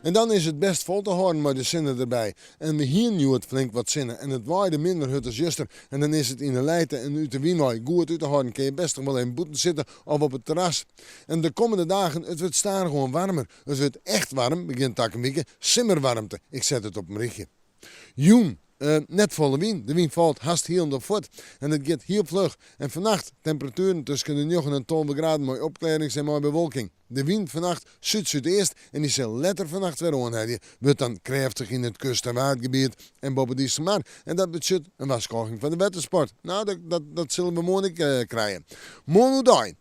En dan is it bêst fol te hâlden mei de sinne derby. En we hienen hjoed flink wat sinne en it waaide minder hurd as juster. En dan is it yn 'e lijte en út de wyn wei goed út te hâlden. Kinne je bêst noch wol even bûten sitte of op it terras. En de kommende dagen, it wurdt stadichoan waarmer. It wurdt echt waarm, begjin takom wike. Simmerwaarmte. Ik set it op in rychje. Jûn, net folle wyn. De wyn falt hast hielendal fuort en it giet hiel fluch. En fannacht temperatueren tusken de njoggen en 12 graden mei opklearrings en mei bewolking. De wyn fannacht súd-súdeast en dy sil letter fannacht wer oanhelje, wurdt dan krêftich yn it kust en Waadgebiet en boppe de Iselmar. En dat betsjut in warskôging foar de wettersport. No, dat, dat sille we moarn ek krije. Moarn oerdei.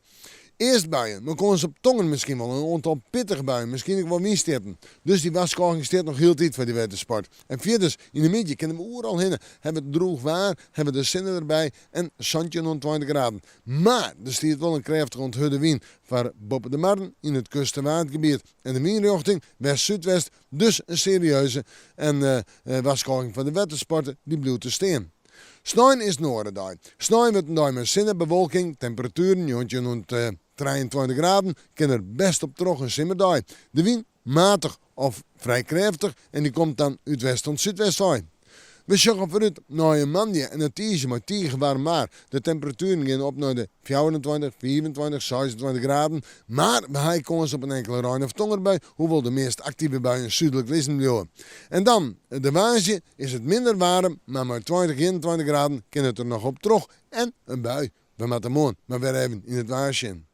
Earst buien, mar kâns op tonger miskien wol, in oantal pittige buien, miskien ek wol wynstjitten. Dus dy warskôging stiet noch hieltyd foar dy wettersport. En fierders, yn de middei kinne we oeral hinne, hawwe we it drûch waar, hawwe we de sinne derby en 17 oant 20 graden. Mar der stiet wol in krêftige oant hurde wyn foar boppe de marren yn it kust en Waadgebiet. En de wynrjochting west-súdwest, dus in serieuze en warskôging foar de wettersporter, dy bliuwt te stean. Snein is in oare dei. Snein wurdt in dei mei sinne, bewolking, temperatueren 19 oant 23 graden, kin der bêst op troch in simmerdei. De wyn matich of frij krêftich en dy komt dan út west oant súdwest wei. We sjogge foarút nei in moandei en in tiisdei mei tige waarm waar. De temperatueren geane op nei de 24, 25, 26 graden, mar we ha ek kâns op in inkele rein of tongerbui, hoewol de meast aktive buien súdlik lizzen bliuwe. En dan de woansdei is it minder waarm, mar mei 20, 21 graden kin it der noch op troch en in bui. We moatte moarn mar wer even yn it waar sjen.